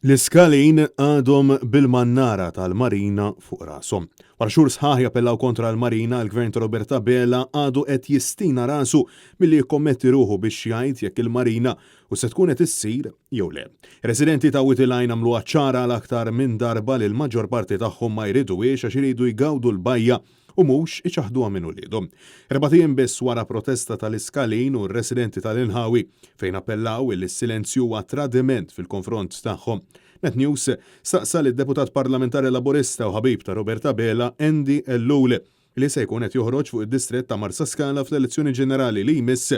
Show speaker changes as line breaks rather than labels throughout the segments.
L-Iskalin għadhom bil-mannara tal-Marina fuq rashom. Wara xhur sħaħ jappellaw kontra l-Marina, il-Gvern ta' Robert Abela għadu qed jistina rasu milli jikkommetti ruħu biex jgħid jekk il-Marina hux se tkun qed issir jew le. Ir-residenti ta' Wied il-Għajn għamluha ċara għal aktar minn darba li l-maġġor parti tagħhom ma jriduhiex għax iridu jgawdu l-bajja u mhux iċaħħduha minn uliedhom. Erbat ijiem biss wara protesta tal-Iskalin u r-residenti tal-inħawi fejn appellaw illi s-silenzju huwa tradiment fil-konfront tagħhom, Net News staqsa lid-Deputat Parlamentari Laburista u ħabib ta' Robert Abela, Andy Ellul, li se jkun qed joħroġ fuq id-distrett ta' Marsaskala fl-elezzjoni ġenerali li jmiss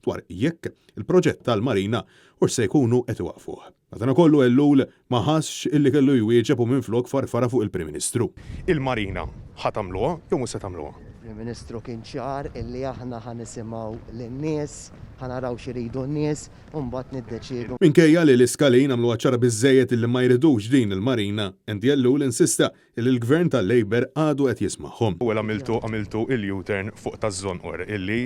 dwar jekk il-proġett tal-Marina hux se jkunu qed iwaqqfuh. Madankollu Ellul ma ħassx illi kellu jwieġeb u minflok farfarha fuq il-Prim Ministru. Il-Marina ħa tagħmluha jew mhux se tagħmluha?
Il-Prim Ministru kien ċar illi aħna ħa nisimgħu lin-nies, ħa naraw x'iridu n-nies u mbagħad niddeċiedu.
Minkejja li l-Iskalin għamluha ċara biżżejjed illi ma jridux din il-Marina, Andy Ellul insista Illi l-Gvern tal-Labour għadu qed jismagħhom. Ewwel għamiltu għamiltu il-U-turn fuq taż-Żonqor illi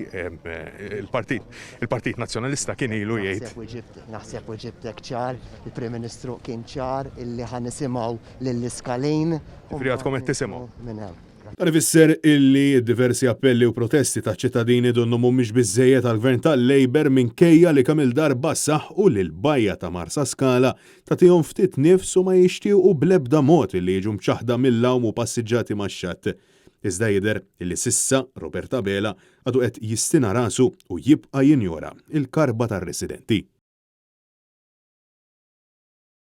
il-Partit il-Partit Nazzjonalista kien ilu jgħid.
Naħseb weġibt naħseb weġibtek ċar, il-Prim Ministru kien ċar illi ħa nisimgħu lill-Iskalin u
Jiġifieri għadkom qed tisimgħu.
Minn hemm.
Dan ifisser illi d-diversi appelli u protesti taċ-ċittadini donnu mhumiex biżżejjed għall-Gvern tal-Labour minkejja li kemm-il darba saħqu li l-bajja ta' Marsaskala Tagħtihom ftit nifs u ma jixtiequ bl-ebda mod li jiġu mċaħħda mill-għawm u passiġġati max-xatt. Iżda jidher li s'issa Robert Abela għadu qed jistina rasu u jibqa' jinjora l-karba tar-residenti.